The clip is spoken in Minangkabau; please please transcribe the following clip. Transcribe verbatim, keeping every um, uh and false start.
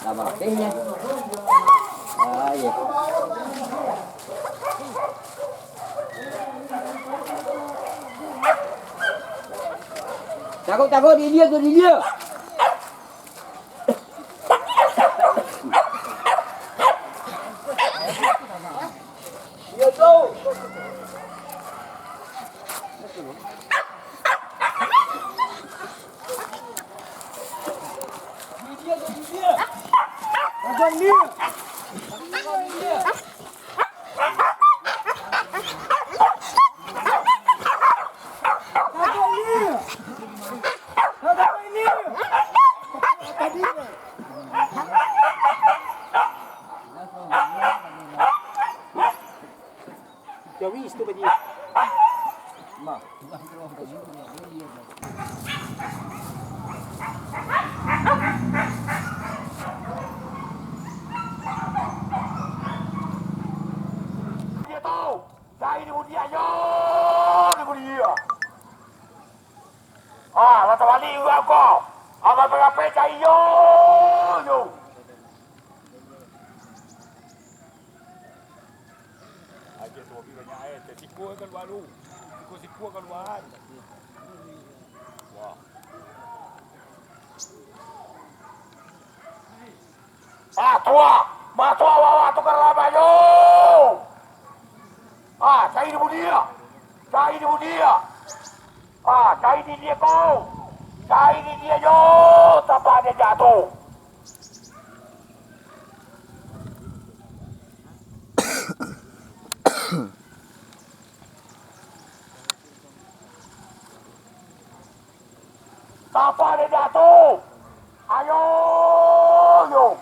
Nama lapehnya? Ah, iya. Takut, takut, di dia tu, di dia. Iya tu. Dia tahu, dari dia bunyi ayo, dia bunyi dia. Ah, lah tabalik juga kau. Abang barapai cari yo, yo. Aja tu hobi banyak air, sikua kaluar lu. Sikua-sikua kaluar. Wah. Ah, tuah! Matuah wawa tu ka dalam ayo! Ah, cari di bunyi dia! Cari di bunyi dia! Ah, cari di dia ko! Cari di dia yo! Tapak dia jatuh! Sapa dek datu? Ayo, yo.